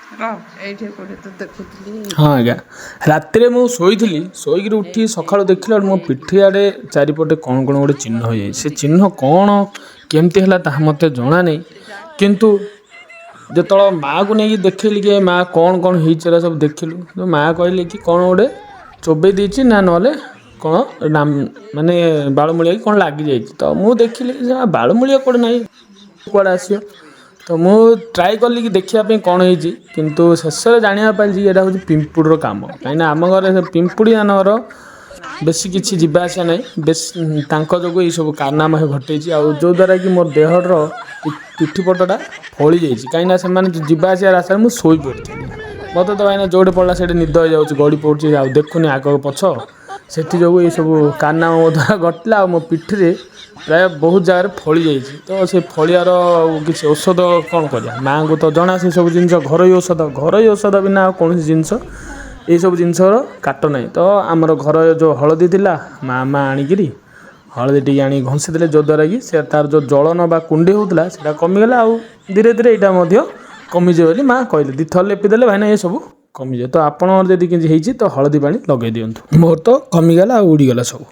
ରହ, ଏଇଠି କୋଉଠି ତ ଦେଖୁଥିଲି। ହଁ ଆଜ୍ଞା, ରାତିରେ ମୁଁ ଶୋଇଥିଲି। ଶୋଇକିରି ଉଠି ସକାଳୁ ଦେଖିଲା ବେଳକୁ ମୋ ପିଠି ଆଡ଼େ ଚାରିପଟେ କ'ଣ କ'ଣ ଗୋଟେ ଚିହ୍ନ ହେଇଯାଇଛି। ସେ ଚିହ୍ନ କ'ଣ, କେମିତି ହେଲା, ତାହା ମୋତେ ଜଣା ନାହିଁ। କିନ୍ତୁ ଯେତେବେଳେ ମାଆକୁ ନେଇକି ଦେଖେଇଲି କି ମା, କ'ଣ କ'ଣ ହେଇଛି ଏରା ସବୁ ଦେଖିଲୁ, ତ ମାଆ କହିଲେ କି କ'ଣ ଗୋଟେ ଚୋବେଇ ଦେଇଛି ନା ନହେଲେ କ'ଣ ମାନେ ବାଳମୂଳିଆ କି କ'ଣ ଲାଗିଯାଇଛି। ତ ମୁଁ ଦେଖିଲି ଯେ ବାଳମୂଳିଆ କୁଆଡ଼େ ନାହିଁ, କୁଆଡ଼େ ଆସିବ? ତ ମୁଁ ଟ୍ରାଏ କଲି କି ଦେଖିବା ପାଇଁ କ'ଣ ହେଇଛି। କିନ୍ତୁ ଶେଷରେ ଜାଣିବାକୁ ପାଇଲି ଯେ ଏଇଟା ହେଉଛି ପିମ୍ପୁଡ଼ିର କାମ। କାହିଁକିନା ଆମ ଘରେ ସେ ପିମ୍ପୁଡ଼ି ମାନଙ୍କର ବେଶୀ କିଛି ଯିବା ଆସିବା ନାହିଁ। ବେଶୀ ତାଙ୍କ ଯୋଗୁଁ ଏଇସବୁ କାରନାମା ଘଟେଇଛି, ଆଉ ଯେଉଁଦ୍ୱାରା କି ମୋ ଦେହର ପିଠି ପଟଟା ଫଳି ଯାଇଛି। କାହିଁକିନା ସେମାନେ ଯିବା ଆସିବା ରାସ୍ତାରେ ମୁଁ ଶୋଇପଡ଼ିଥିଲି। ମୋତେ ତ ଭାଇନା ଯେଉଁଠି ପଡ଼ିଲା ସେଇଠି ନିଦ ହେଇଯାଉଛି, ଗଡ଼ି ପଡ଼ୁଛି, ଆଉ ଦେଖୁନି ଆଗ ପଛ। ସେଥିଯୋଗୁଁ ଏଇସବୁ କାରନାମା ମୋ ଦ୍ୱାରା ଘଟିଲା, ଆଉ ମୋ ପିଠିରେ ପ୍ରାୟ ବହୁତ ଜାଗାରେ ଫଳି ଯାଇଛି। ତ ସେ ଫଳିଆର ଆଉ କିଛି ଔଷଧ କ'ଣ କରିବା? ମାଆଙ୍କୁ ତ ଜଣା ସେସବୁ ଜିନିଷ, ଘରୋଇ ଔଷଧ। ଘରୋଇ ଔଷଧ ବିନା ଆଉ କୌଣସି ଜିନିଷ ଏଇସବୁ ଜିନିଷର କାଟ ନାହିଁ। ତ ଆମର ଘର ଯେଉଁ ହଳଦୀ ଥିଲା, ମା ଆଣିକିରି ହଳଦୀ ଟିକେ ଆଣିକି ଘଷି ଦେଲେ, ଯଦ୍ୱାରା କି ସେ ତାର ଯେଉଁ ଜଳନ ବା କୁଣ୍ଡେଇ ହେଉଥିଲା ସେଇଟା କମିଗଲା, ଆଉ ଧୀରେ ଧୀରେ ଏଇଟା ମଧ୍ୟ କମିଯିବ ବୋଲି ମା କହିଲେ। ଦୁଇଥର ଲେପିଦେଲେ ଭାଇନା ଏସବୁ କମିଯିବ। ତ ଆପଣଙ୍କର ଯଦି କିଛି ହେଇଛି ତ ହଳଦୀ ପାଣି ଲଗାଇ ଦିଅନ୍ତୁ। ମୋର ତ କମିଗଲା ଆଉ ଉଡ଼ିଗଲା ସବୁ।